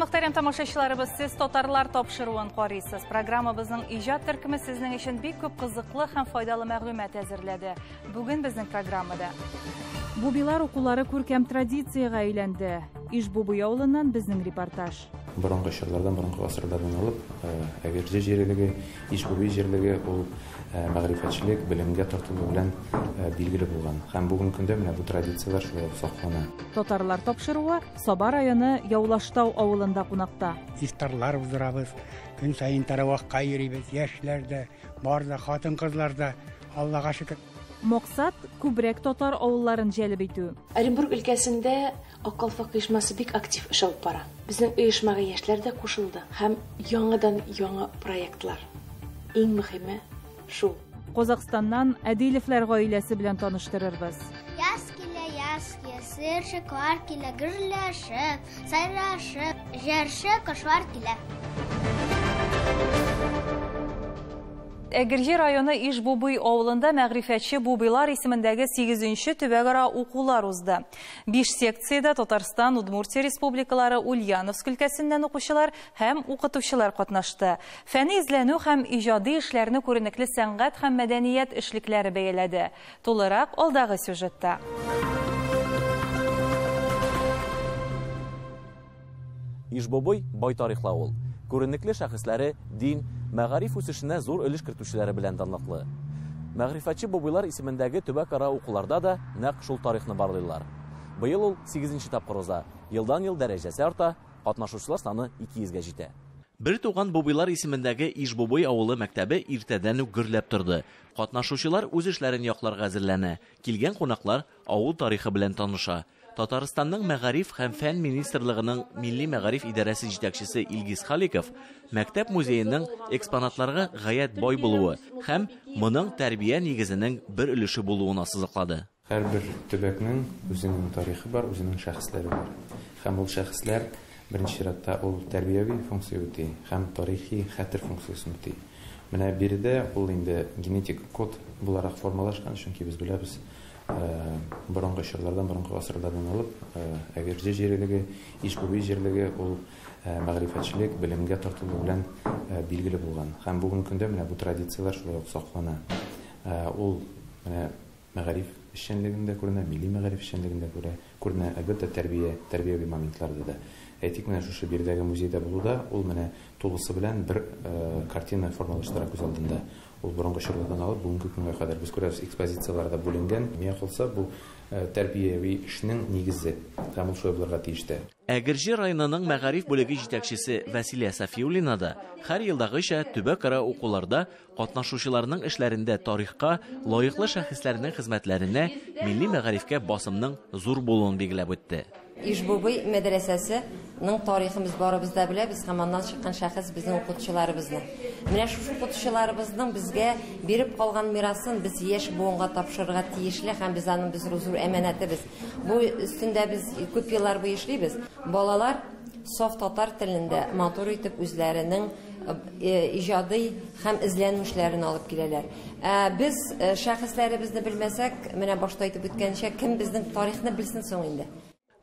Мөхтәрәм тамашачыларыбыз, сез татарлар тапшыруын карыйсыз. Программабызның иҗат төркеме сезнең өчен бик күп кызыклы һәм файдалы мәгълүмат әзерләде. Бүген безнең программада Бубилар укулары күркәм традициягә әйләнде. Иж-Бубый авылыннан безнең репортаж. Борынгы чорлардан, борынгы гасырлардан алып, Әгерҗе җирлеге, Иж-Бубый җирлеге ул мәгърифәтчелек, белемгә тартылу белән билгеле булган. Һәм бүгенге көндә менә бу традицияләр шулай ук саклана. Татарлар тапшыруы Саба районы Явлаштау авылында кунакта. Ифтарлар уздырабыз, көн саен таравахка йөрибез, яшьләр дә, бар да, хатын-кызлар да, Аллага шөкер. Максат, күбрәк татар авылларын җәлеп итү. Оренбург өлкәсендә Ак калфак оешмасы бик актив эш алып бара. Безнең оешмага яшьләр дә кушылды һәм яңадан-яңа проектлар. Иң мөһиме шул. Казахстаннан Әдилевләр гаиләсе белән таныштырырбыз. Яз килә, яз килә, сыерчыклар килә, гөрләшеп, сайрашып, җырчы кошлар килә. Әгерҗе районы Иж-Бубый авылында мәгърифәтче Бубыйлар исемендәге сигезенче төбәкара укулар узды. Биш секциядә Татарстан, Удмуртия республикалары, Ульяновск өлкәсеннән укучылар һәм укытучылар катнашты. Фәнни эзләнү һәм иҗади эшләрне күренекле сәнгать һәм мәдәният эшлекләре бәяләде. Тулырак алдагы сюжетта. Иж-Бубый, бай тарихлы авыл. Күренекле шәхесләре, дин, мәгариф үсешенә зур өлеш кертүчеләре белән данлыклы. Мәгърифәтче Бубыйлар исемендәге төбәкара укуларда да нәкъ шул тарихны барлыйлар. Быел ул сигезенче тапкыр уза. Елдан-ел дәрәҗәсе арта, катнашучылар саны 200 гә җитә. Бертуган Бубыйлар исемендәге Иж-Бубый авылы мәктәбе иртәдән үк гөрләп торды. Катнашучылар үз эшләрен якларга әзерләнә. Килгән кунаклар авыл тарихы белән таныша. Татарстанның Мәгариф һәм фән министрлыгының Милли мәгариф идарәсе җитәкчесе Илгиз Халиков мәктәп музееның экспонатларга гаять бай булуы һәм моның тәрбия нигезенең бер өлеше булуын ассызыклады. Һәрбер төбәкнең үзенең тарихы бар, үзенең шәхесләре бар. Һәм ул шәхесләр беренче чиратта ул тәрбияви функция үти һәм тарихи хәтер функциясен үти. Менә биредә ул инде генетик код буларак формалашкан, чөнки без беләбез, борынгы чорлардан, борынгы гасырлардан алып, Әгерҗе җирлеге, Иж-Бубый җирлеге ул мәгърифәтчелек, белемгә тартылу белән билгеле булган. Һәм бүгенге көндә менә бу традицияләр шулай ук саклана. Ул менә мәгариф эшчәнлегендә күренә, милли мәгариф эшчәнлегендә күренә, әлбәттә, тәрбия, тәрбияви моментларда да. Әйтик, менә шушы биредәге музейда булуда, ул менә тулысы белән бер картина формалаштыра күз алдында. Ул борынгы чорлардан алып бүгенге көнгә кадәр без күрәбез, экспозицияләрдә бүленгән. Миңа калса, бу тәрбияви эшнең нигезе һәм ул шулай булырга тиеш тә. Әгерҗе районының мәгариф бүлеге җитәкчесе Вәсилә Сафиуллина да һәр елдагыча төбәкара укуларда катнашучыларның эшләрендә тарихка, лаеклы шәхесләрнең хезмәтләренә, милли мәгарифкә басымның зур булуын билгеләп үтте. Иж-Бубый мәдрәсәсенең тарихын без барыбыз да беләбез һәм аннан чыккан шәхес безнең укытучыларыбызны. Менә шушы укытучыларыбызның безгә биреп калган мирасын без яшь буынга тапшырырга тиешле һәм без аның без зур әманәтебез. Бу өстендә без күп еллар буе эшлибез. Балалар саф татар телендә матур итеп үзләренең иҗади һәм эзләнү эшләрен алып киләләр. Без шәхесләребезне белмәсәк, менә башта әйтеп үткәнчә, кем безнең тарихны белсен соң инде?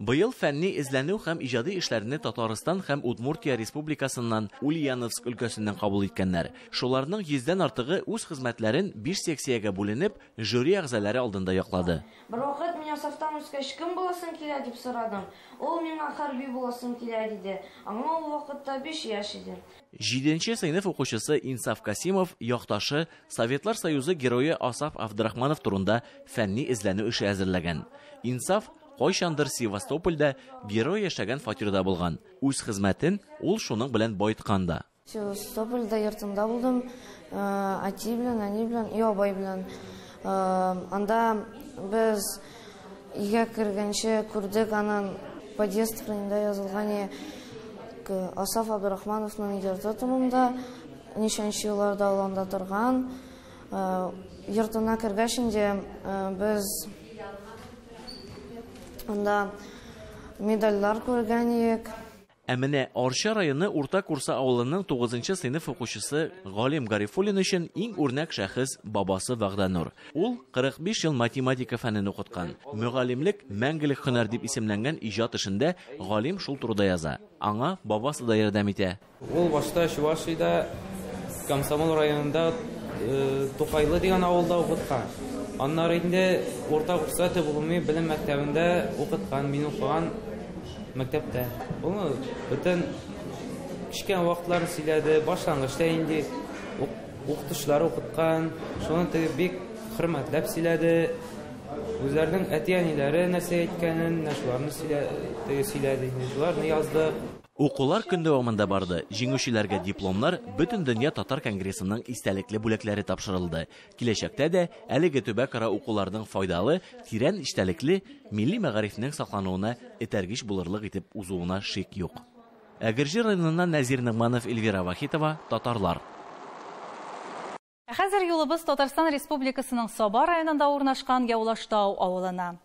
Быел фәнни эзләнү һәм иҗади эшләрне Татарстан һәм Удмуртия Республикасыннан, Ульяновск өлкәсеннән кабул иткәннәр. Шуларның йөздән артыгы үз хезмәтләрен 5 секциягә бүленеп, жюри әгъзалары алдында яклады. Бер вакыт мин Асафтан үскәч кем буласың килә дип сорадым. Ул миңа хәрби буласым килә диде. Аңа ул вакытта 5 яшь иде. Җиденче сыйныф укучысы Инсаф Касимов якташы Советлар Союзы герое Асаф Абдрахманов турында фәнни эзләнү эше әзерләгән. Инсаф кайчандыр Севастопольдә герой яшәгән фатирда булган. Үз хезмәтен ул шуның белән байыткан да. Севастопольдә йортында булдым, әти белән, әни белән, и абай белән. Анда без өйгә кергәнче күрдек, аның подъезд кырында язылган Асаф Абдрахмановның йорты турында, ничәнче елларда ул анда торган. Йортына кергәч инде без анда медальләр күргән идек. Ә менә Арча районы Урта Курса авылының 9 сыйныф укучысы Галим Гарифуллин өчен иң үрнәк шәхес бабасы Вәгъдәнур. Ул 45 ел математика фәнен укыткан. Мөгаллимлек мәңгелек һөнәр дип исемләнгән иҗат эшендә Галим шул турыда яза. Аңа бабасы да ярдәм итә. Ул башта Чувашиядә Комсомол районында Тукайлы дигән авылда укыткан. Аннары инде Урта Курса төп гомуми белем мәктәбендә укыткан, мин укыган мәктәптә. Ул бөтен кечкенә вакытларын сөйләде, башлангычта инде укытучылар укыткан, шуны теге бик хөрмәтләп сөйләде. Үзләренең әти-әниләре нәрсә әйткәнен, менә шуларны сөйләде, инде шуларны язды. Укулар көн дәвамында барды. Җиңүчеләргә дипломнар, Бөтендөнья татар конгрессының истәлекле бүләкләре тапшырылды. Киләчәктә дә әлеге төбәкара укуларның файдалы, тирән эчтәлекле милли мәгарифнең саклануына этәргеч булырлык итеп узуына шик юк. Әгерҗе районыннан Нәзир Нигманов, Эльвира Вахитова, Татарлар. Ә хәзер юлыбыз Татарстан Республикасының Саба районында урнашкан Явлаштау авылына.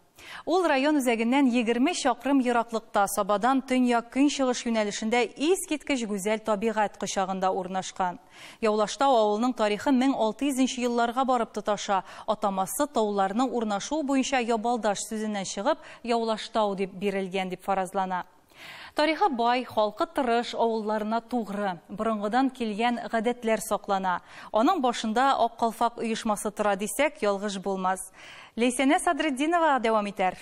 Ул район үзәгеннән 20 чакрым ераклыкта, Сабадан төньяк-көнчыгыш юнәлешендә искиткеч гүзәл табигать кочагында урнашкан. Явлаштау авылының тарихы 1600 елларга барып тоташа. Атамасы тауларның урнашу буенча ябалдаш сүзеннән чыгып, Явлаштау дип бирелгән дип фаразлана. Тарихы бай, халкы тырыш, авылларына тугры, борынгыдан килгән гадәтләр саклана. Аның башында Ак калфак оешмасы тора дисәк, ялгыш булмас. Ләйсәнә Садретдинова дәвам итәр.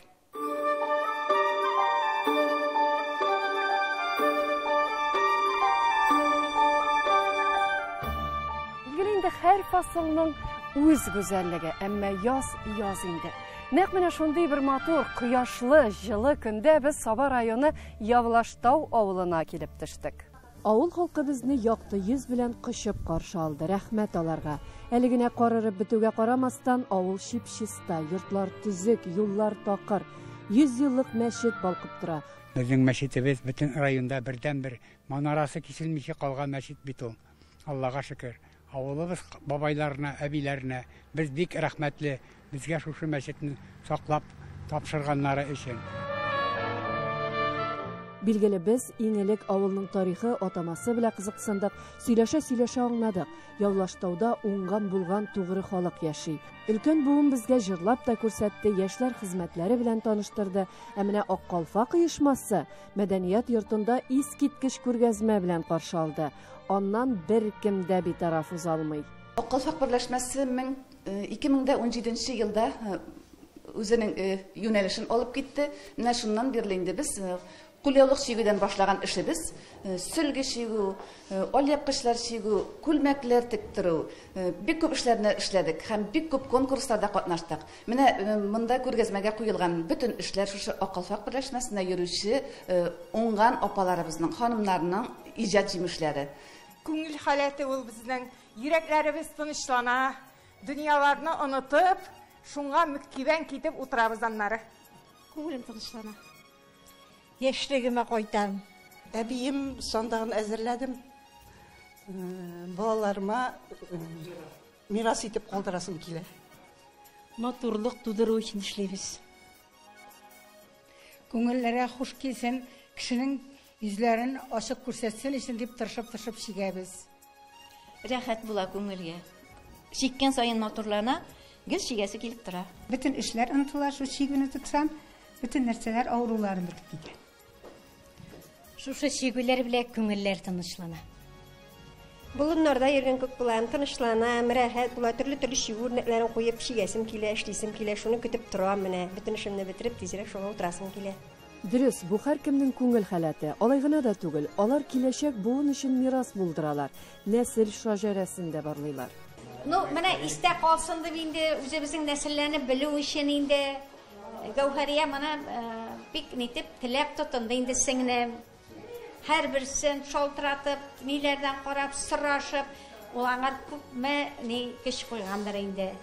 Билгеле инде һәр фасылның үз гүзәллеге, әмма яз яз инде. Нәкъ менә шундый бер матур, кояшлы, җылы көндә без Саба районы Явлаштау авылына килеп төштек. Авыл халкы безне якты йөз белән кочып каршы алды. Рәхмәт аларга. Әле генә кар эреп бетүгә карамастан, авыл чип-чиста, йортлар төзек, юллар такыр. 100 еллык мәчет балкып тора. Безнең мәчетебез бөтен районда бердәнбер манарасы киселмичә калган мәчет бит ул. Аллага шөкер. Авылыбыз бабайларына, әбиләренә без бик рәхмәтле, безгә шушы мәчетне саклап тапшырганнары өчен. Билгеле, без иң элек авылның тарихы, атамасы белән кызыксындык, сөйләшә-сөйләшә аңладык. Явлаштауда уңган булган тугры халык яши. Өлкән буын безгә җырлап та күрсәтте, яшьләр хезмәтләре белән таныштырды. Ә менә Ак калфак оешмасы мәдәният йортында искиткеч күргәзмә белән каршы алды. Аннан беркем дә битараф уза алмый. Ак калфак берләшмәсе 2017 елда үзенең юнәлешен алып китте. Менә шуннан бирле инде без кулъяулык чигүдән башлаган эшебез, сөлге чигү, алъяпкычлар чигү, күлмәкләр тектерү, бик күп эшләрне эшләдек һәм бик күп конкурсларда катнаштык. Менә монда күргәзмәгә куелган бөтен эшләр шушы Ак калфак берләшмәсенә йөрүче уңган апаларыбызның, ханымнарның иҗат җимешләре. Күңел халәте ул безнең, йөрәкләребез тынычлана, дөньяларны онытып, шуңа мөккибән китеп утырабыз аннары. Күңелем тынычлана. Яшьлегемә кайтам. Әбием сандыгын әзерләдем. Балаларыма мирас итеп калдырасым килә. Матурлык тудыру өчен эшлибез. Күңелләргә хуш килсен, кешенең йөзләрен ачык күрсәтсен өчен дип тырышып-тырышып чигәбез. Рәхәт була күңелгә. Чиккән саен матурлана, гел чигәсе килеп тора. Бөтен эшләр онытыла, шул чигүне тотсам, бөтен нәрсәләр авыруларын бетеп китә. Шушы чигүләр белән күңелләр тынычлана. Болыннарда йөргән күк булам, тынычланам, рәхәт була, төрле-төрле чигү үрнәкләрен куеп чигәсем килә, эшлисем килә, шуны көтеп торам менә. Бөтен эшемне бетереп, тизрәк шуңа утырасым килә. Дөрес, бу һәркемнең күңел халәте. Алай гына да түгел, алар киләчәк буын өчен мирас булдыралар, нәсел шәҗәрәсен дә барлыйлар. Ну, менә истә калсын дип инде үзебезнең нәселләрне белү өчен инде Гәүһәрия моны бик нитеп теләп тотынды инде сеңлем. Һәрберсен шалтыратып, ниләрдән карап, сорашып, ул аңар күпме ни көч куйгандыр инде.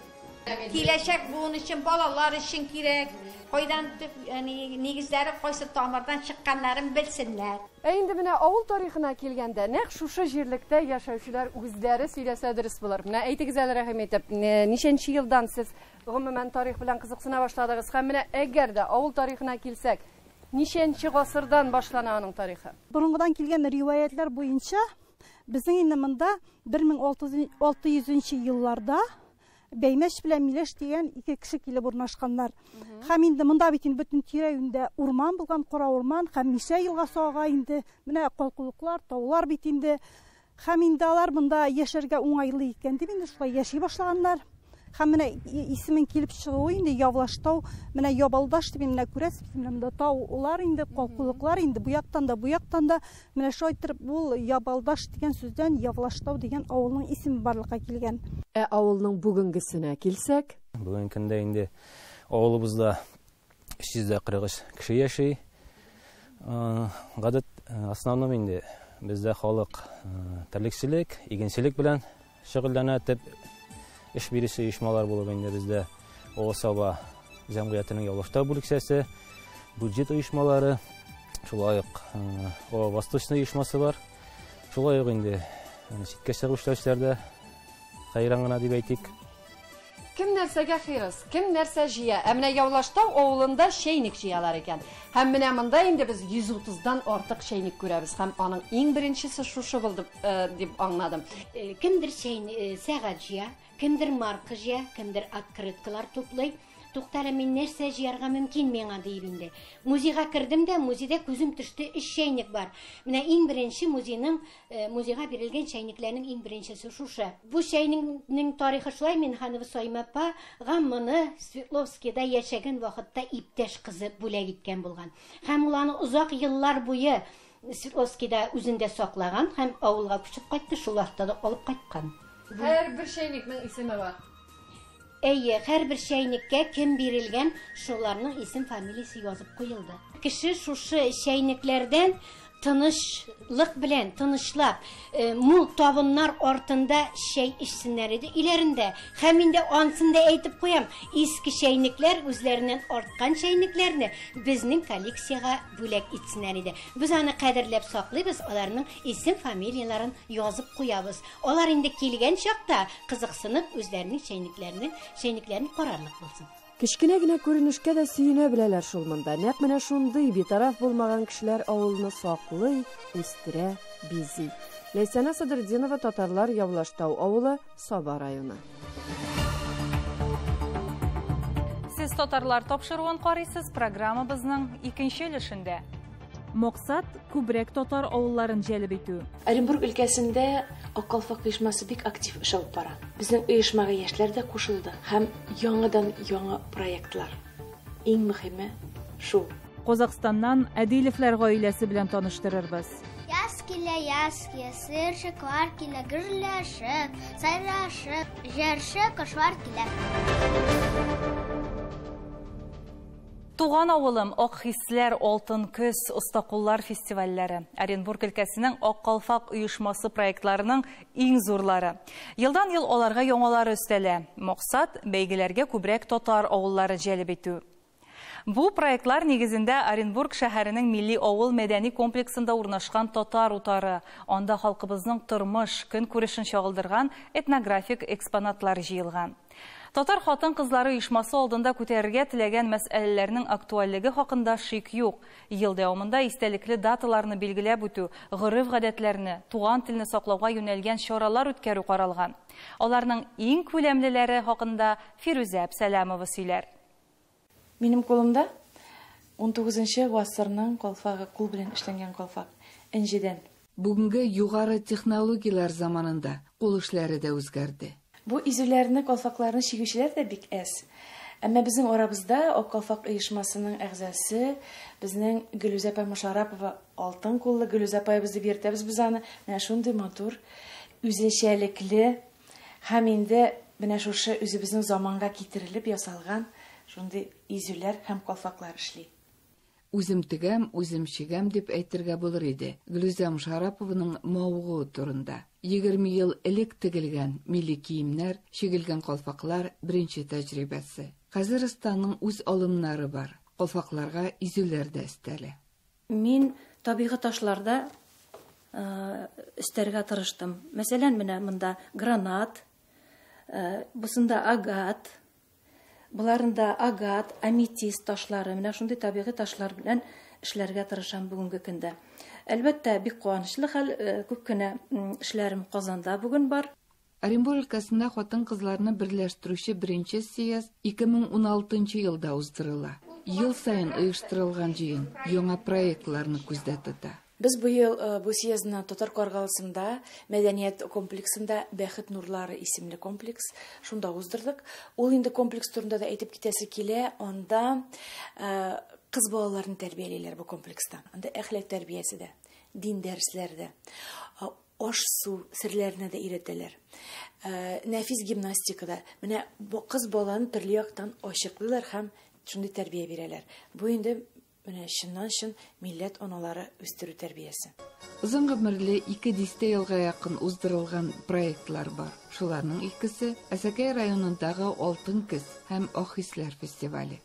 Киләчәк буын өчен, балалар өчен кирәк. Кайдан төп, нигезләре, кайсы тамырдан чыкканнарын белсеннәр. Ә инде менә авыл тарихына килгәндә, нәкъ шушы җирлектә яшәүчеләр үзләре сөйләсә дөрес булыр. Менә әйтегез әле, рәхим итеп, ничәнче елдан сез гомумән тарих белән кызыксына башладыгыз? Һәм менә әгәр дә авыл тарихына килсәк, Ничәнче гасырдан башлана аның тарихы? Борынгыдан килгән риваятлар буенча, безнең инде монда 1600 елларда Бәймәш белән Миләш дигән ике кеше килеп урнашканнар. Һәм инде монда бит инде бөтен тирә-юньдә урман булган, кара урман һәм Мишә елгасы ага инде. Менә калкулыклар, таулар бит инде. Һәм инде алар монда яшәргә уңайлы икән дип инде шулай яши башлаганнар. Һәм менә исемен килеп чыгуы инде Явлаштау, менә Ябалдаш дип менә күрәсез, менә монда таулар инде, калкулыклар инде бу яктан да, бу яктан да. Менә шулай иттереп ул Ябалдаш дигән сүздән Явлаштау дигән авылның исеме барлыкка килгән. Ә авылның бүгенгесенә килсәк? Бүгенге көндә инде авылыбызда 343 кеше яши. Гадәт, основном инде бездә халык терлекчелек, игенчелек белән шөгыльләнә, төп эш бирүче оешмалар булып инде бездә Олы Саба җәмгыятенең Явлаштау бүлекчәсе, бюджет оешмалары, шулай ук О Восточный оешмасы бар. Шулай ук инде читкә чыгып эшләүчеләр дә хәйран гына дип әйтик. Кем нәрсәгә хирыс, кем нәрсә җыя? Ә менә Явлаштау авылында чәйнек җыялар икән. Һәм менә монда инде без 130-дан артык чәйнек күрәбез. Һәм аның иң беренчесе шушы булды дип аңладым. Кемдер сәгать җыя, кемдер марка җыя, кемдер открыткалар туплый. Туктале, мин нәрсә җыярга мөмкин миңа диеп инде. Музейга кердем дә, музейда күзем төште, өч чәйнек бар. Менә иң беренче музейга бирелгән чәйнекләрнең иң беренчесе шушы. Бу чәйнекнең тарихы шулай, Минханова Саймә апага моны Свердловскийда яшәгән вакытта иптәш кызы бүләк иткән булган. Һәм ул аны озак еллар буе Свердловскийда үзендә саклаган һәм авылга күчеп кайтты, шул вакытта да алып кайткан. Һәр бер чәйнекнең исеме бар. Әйе, һәрбер чәйнеккә кем бирелгән, шуларның исем фамилиясе язып куелды. Кеше шушы чәйнекләрдән тынычлык белән, тынычлап, мул табыннар артында чәй эчсеннәр иде өйләрендә. Һәм инде ансын да әйтеп куям, иске чәйнекләр үзләреннән арткан чәйнекләрне безнең коллекцияга бүләк итсеннәр иде. Без аны кадерләп саклыйбыз, аларның исем фамилияләрен язып куябыз. Алар инде килгән чакта кызыксынып үзләренең чәйнекләрен карарлык булсын. Кечкенә генә күренешкә дә сөенә беләләр шул монда. Нәкъ менә шундый битараф булмаган кешеләр авылны саклый, үстерә, бизи. Ләйсәнә Садретдинова, Татарлар, Явлаштау авылы, Саба районы. Сез Татарлар тапшыруын карыйсыз, программабызның икенче өлешендә. Максат күбрәк татар авылларын җәлеп итү. Оренбург өлкәсендә Ак калфак оешмасы бик актив эш алып бара. Безнең оешмага яшьләр дә кушылды һәм яңадан яңа проектлар. Иң мөһиме шул. Казахстаннан Әдилевләр гаиләсе белән таныштырырбыз. Яз килә, яз килә, сыерчыклар килә, гөрләшеп, сайрашып, җырчы кошлар килә. Туган авылым, Ак хисләр, Алтын көз, Оста куллар фестивальләре. Оренбург өлкәсенең Ак калфак оешмасы проектларының иң зурлары. Елдан ел аларга яңалары өстәлә. Максат бәйгеләргә күбрәк татар авыллары җәлеп итү. Бу проектлар нигезендә Оренбург шәһәренең милли авыл мәдәни комплексында урнашкан татар утары. Анда халкыбызның тормыш, көнкүрешен чагылдырган этнографик экспонатлар җыелган. Татар хатын-кызлары оешмасы алдында күтәрергә теләгән мәсьәләләрнең актуальлеге хакында шик юк. Ел дәвамында истәлекле даталарны билгеләп үтү, гореф-гадәтләрне, туган телне саклауга юнәлгән чаралар үткәрү каралган. Аларның иң күләмлеләре хакында Фирүзә Әпсәләмова сөйләр. Минем кулымда унтугызынчы гасырның калфагы, кул белән эшләнгән калфак, энҗедән. Бүгенге югары технологияләр заманында кул эшләре дә үзгәрде. Бу изүләрне, калфакларны чигүчеләр дә бик әз. Әмма безнең арабызда Ак калфак оешмасының әгъзасы, безнең Гөлүзә апай Мушарапова, алтын куллы Гөлүзә апайыбыз дип йөртәбез без аны. Менә шундый матур, үзенчәлекле һәм инде менә шушы үзебезнең заманга китерелеп ясалган шундый изүләр һәм калфаклар эшли. Үзем тегәм, үзем чигәм дип әйтергә булыр иде. Гөлүзә Мушарапованың мавыгуы турында. 20 ел элек тегелгән милли киемнәр, чигелгән калфаклар беренче тәҗрибәсе. Хәзер останың үз алымнары бар. Калфакларга изүләр дә өстәлә. Мин табигый ташларда өстәргә тырыштым. Мәсәлән, менә монда гранат, бусында агат, Боларында агат, аметист ташлары, менә шундый табигый ташлар белән эшләргә тырышам бүгенге көндә. Әлбәттә, бик куанычлы хәл, күп кенә эшләрем Казанда бүген бар. Оренбур өлкәсендә хатын-кызларны берләштерүче беренче съезд 2016 елда уздырыла. Ел саен оештырылган җыен яңа проектларны күздә тота. Без быел бу съездны Татар Каргалысында мәдәният комплексында Бәхет нурлары исемле комплекс шунда уздырдык. Ул инде комплекс турында да әйтеп китәсе килә. Анда кыз балаларны тәрбиялиләр бу комплекста. Анда әхлак тәрбиясе дә, дин дәресләре дә, аш-су серләренә дә өйрәтәләр. Нәфис гимнастика да. Менә кыз баланы төрле яктан ачыклыйлар һәм шундый тәрбия бирәләр. Бу инде менә чыннан-чын милләт аналары үстерү тәрбиясе. Озын гомерле 2 дистә елга якын уздырылган проектлар бар. Шуларның икесе Әсәкәй районындагы Алтын көз һәм Ак хисләр фестивале.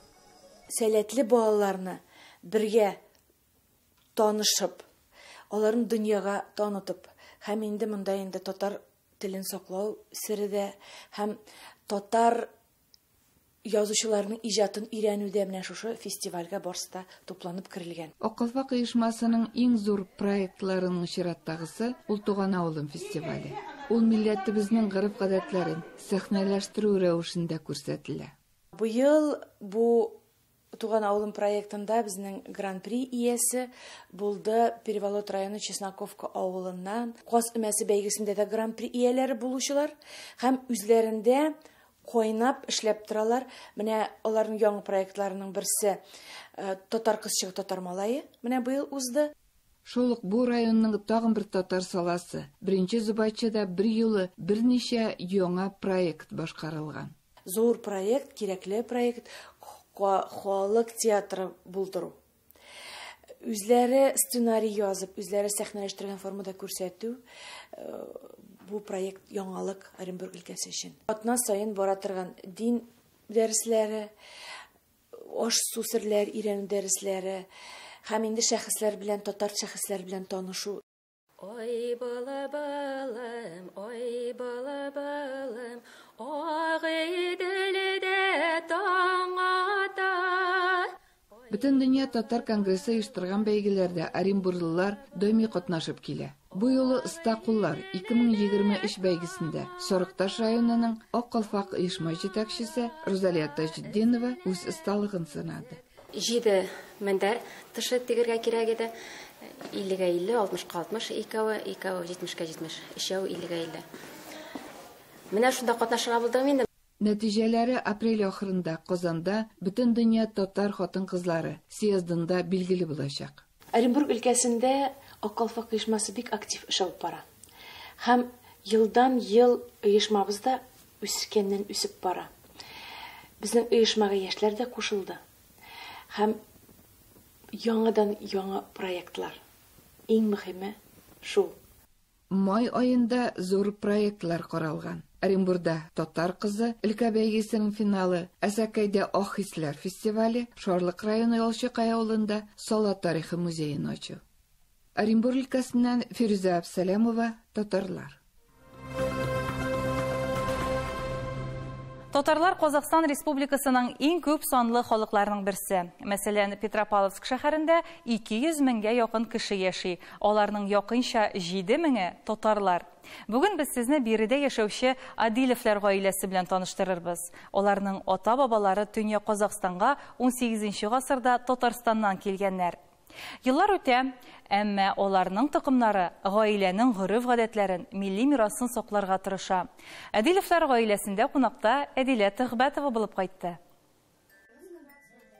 Сәләтле балаларны бергә танышып, аларны дөньяга танытып, һәм инде монда инде татар телен саклау сере дә, һәм татар язучыларның иҗатын өйрәнүдә менә шушы фестивальгә барысы да тупланып керелгән. Ак калфак оешмасының иң зур проектларының чираттагысы ул Туган авылым фестивале. Ул милләтебезнең гореф-гадәтләрен сәхнәләштерү рәвешендә күрсәтелә. Быел бу Туган авылым проектында безнең гран-при иясе булды Переволот районы Чесноковка авылыннан. Каз өмәсе бәйгесендә дә гран-при ияләре булучылар һәм үзләрендә кайнап эшләп торалар. Менә аларның яңа проектларының берсе Татар кызчыгы, татар малае менә быел узды. Шул ук бу районның тагын бер татар саласы, Беренче Зубачыда бер юлы берничә яңа проект башкарылган. Зур проект, кирәкле проект, халык театры булдыру. Үзләре сценарий язып, үзләре сәхнәләштергән формада күрсәтү, бу проект яңалык Оренбург өлкәсе өчен. Атна саен бара торган дин дәресләре, аш-су серләр өйрәнү дәресләре һәм инде шәхесләр белән, татар шәхесләр белән танышу. Ай бала балам, ай бала балам, Агыйделдә таң ата. Бөтен дөнья татар конгрессы оештырган бәйгеләрдә оренбурлылар даими катнашып килә. Бу юлы Оста куллар 2023 бәйгесендә Сарыкташ районының Ак калфак оешма җитәкчесе Рузалия Таҗетдинова үз осталыгын сынады. 7 мендәр тышы тегергә кирәк иде. 50-гә 50, 60-ка 60, икәве, икәве 70-ка 70, өчәү 50-гә 50. Менә шунда катнашырга булдым инде. Нәтиҗәләре апрель ахырында Казанда Бөтен дөнья татар хатын-кызлары съездында билгеле булачак. Оренбург өлкәсендә Ак калфак оешмасы бик актив эш алып бара. Һәм елдан ел оешмабыз да үскәннән үсеп бара. Безнең оешмага яшьләр дә кушылды. Һәм яңадан яңа проектлар. Иң мөһиме шул. Май аенда зур проектлар каралган. Оренбурда Татар кызы өлкә бәйгесенең финалы, Әсәкәйдә Ак хисләр фестивале, Шарлык районы Ялчыкай авылында Сала тарихы музеен ачу. Оренбур өлкәсеннән Фирүзә Абсалямова, Татарлар. Татарлар Казахстан Республикасының иң күп санлы халыкларының берсе. Мәсәлән, Петропавловск шәһәрендә 200 меңгә якын кеше яши. Аларның якынча 7 меңе татарлар. Бүген без сезне биредә яшәүче Адилевләр гаиләсе белән таныштырырбыз. Аларның ата-бабалары Төньяк Казахстанга 18 гасырда Татарстаннан килгәннәр. Еллар үтә, әмма аларның токымнары гаиләнең гореф-гадәтләрен, милли мирасын сакларга тырыша. Адилевләр гаиләсендә кунакта Әдилә Төхбәтова булып кайтты.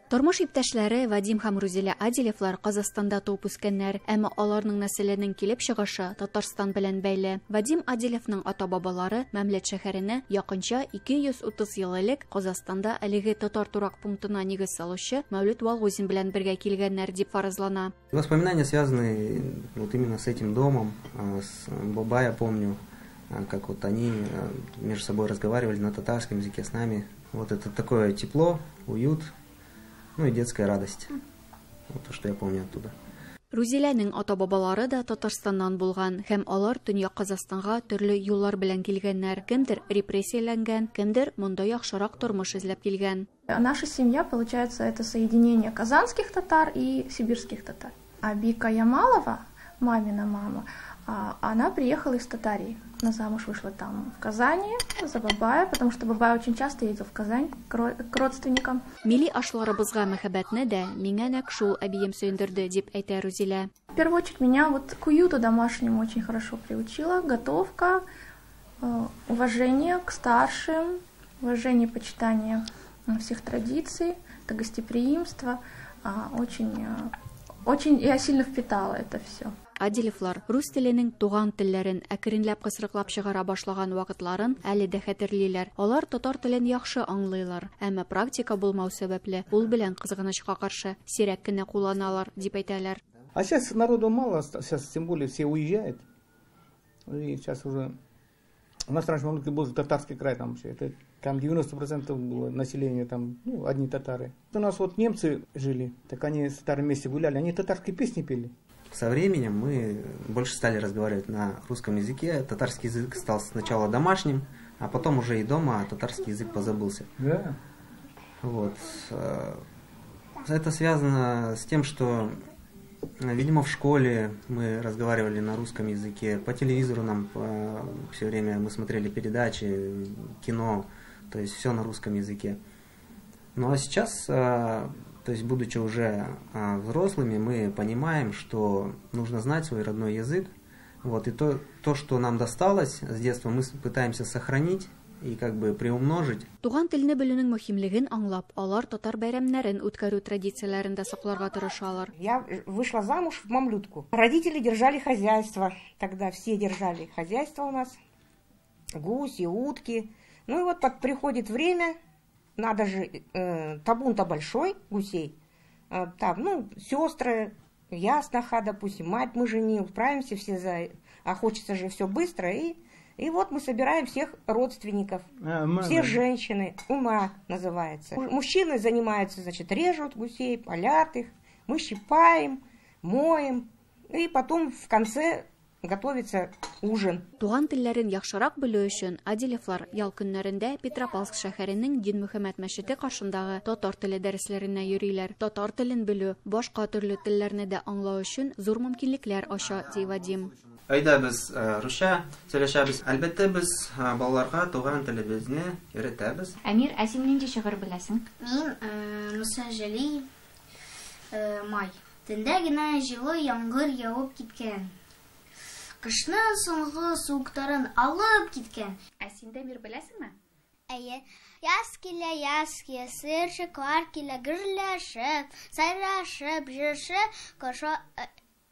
Тормыш иптәшләре Вадим һәм Рузилә Адилевлар Казахстанда туып үскәннәр, әмма аларның нәселенең килеп чыгышы Татарстан белән бәйле. Вадим Адилевның ата-бабалары Мәмләт шәһәренә якынча 230 ел элек Казахстанда әлеге татар торак пунктына нигез салучы Мәүлет Валгузин белән бергә килгәннәр дип фаразлана. Воспоминания связаны вот именно с этим домом, с бабай, я помню, как вот они между собой разговаривали на татарском языке с нами. Вот это такое тепло, уют. Ну и детская радость. Вот то, что я помню оттуда. Рузиләнең ата-бабалары да Татарстаннан булган һәм алар Төньяк Казахстанга төрле юллар белән килгәннәр. Кемдер репрессияләнгән, кемдер монда яхшырак тормыш эзләп килгән. Наша семья, получается, это соединение казанских татар и сибирских татар. А Бика Ямалова, мамина мама, она приехала из Татарии. Она замуж вышла там, в Казани, за бабая, потому что бабай очень часто ездил в Казань к родственникам. Милли ашларыбызга мәхәббәтне дә миңа нәкъ шул әбием сөендерде, дип әйтә Рузилә. В первую очередь меня вот к уюту домашнему очень хорошо приучила. Готовка, уважение к старшим, уважение, почитание всех традиций, это гостеприимство. Очень, очень я сильно впитала это все. Аделевлар рус теленең туган телләрен әкренләп кысрыклап чыгара башлаган вакытларын әле дә хәтерлиләр. Алар татар телен яхшы аңлыйлар, әмма практика булмау сәбәпле ул белән кызганычка каршы сирәк кенә кулланалар, дип әйтәләр. А сейчас народу мало, сейчас тем более все уезжают. И сейчас уже у нас раньше был татарский край, там вообще, это, там 90% было населения, там, ну, одни татары. У нас вот немцы жили, так они с татарами вместе гуляли, они татарские песни пели. Со временем мы больше стали разговаривать на русском языке. Татарский язык стал сначала домашним, а потом уже и дома татарский язык позабылся. Да. Вот. Это связано с тем, что, видимо, в школе мы разговаривали на русском языке, по телевизору нам все время мы смотрели передачи, кино, то есть все на русском языке. Ну а сейчас, то есть будучи уже взрослыми, мы понимаем, что нужно знать свой родной язык. Вот, и то, что нам досталось с детства, мы пытаемся сохранить и как бы приумножить. Туган телне белүнең мөһимлеген аңлап, алар татар бәйрәмнәрен үткәрү традицияләрен дә сакларга тырышалар. Я вышла замуж в Мамлютку. Родители держали хозяйство. Тогда все держали хозяйство у нас. Гуси, утки. Ну и вот приходит время, надо же, табун-то большой гусей. Там, ну, сестры, я сноха, допустим, мать мы женил, справимся все за... А хочется же все быстро. И вот мы собираем всех родственников, все женщины, ума называется. Мужчины занимаются, значит, режут гусей, палят их, мы щипаем, моем. И потом в конце готовится ужин. Туган телләрен яхшырак белү өчен Аделевлар ял көннәрендә Петропавловск шәһәренең Динмөхәммәт мәчете каршындагы татар теле дәресләренә йөриләр. Татар телен белү башка төрле телләрне дә аңлау өчен зур мөмкинлекләр ача, ди Вадим. Өйдә без русча сөйләшәбез. Әлбәттә, без балаларга туган телебезне өйрәтәбез. Әмир, ә син нинди шигырь беләсең? Мин Муса Җәлил, Май. Төндә генә җылы яңгыр явып киткән. Кышның соңгы суыктарын алып киткән. Ә син дә, Әмир, беләсеңме? Әйе. Яз килә, яз килә, сыерчыклар килә, гөрләшеп, сайрашып,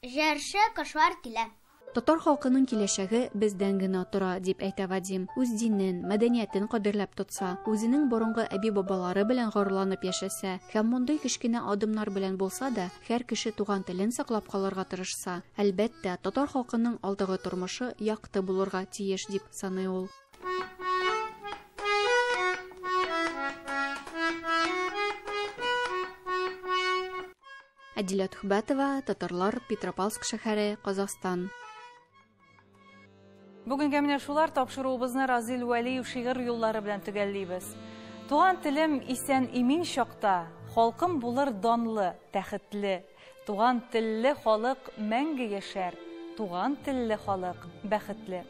җырчы кошлар килә. Татар халкының киләчәге бездән генә тора, дип әйтә Вадим. Үз динен, мәдәниятен кадерләп тотса, үзенең борынгы әби-бабалары белән горурланып яшәсә һәм мондый кечкенә адымнар белән булса да, һәр кеше туган телен саклап калырга тырышса, әлбәттә, татар халкының алдагы тормышы якты булырга тиеш, дип саный ул. Әдилә Түхбәтова, Татарлар, Петропавловск шәһәре, Казахстан. Бүгенгә менә шулар. Тапшыруыбызны Разил Вәлиев шигырь юллары белән төгәллибез. Туган телем исән имин чакта, халкым булыр данлы, тәхетле. Туган телле халык мәңге яшәр, туган телле халык бәхетле.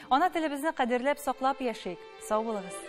Ана телебезне кадерләп саклап яшик. Сау булыгыз.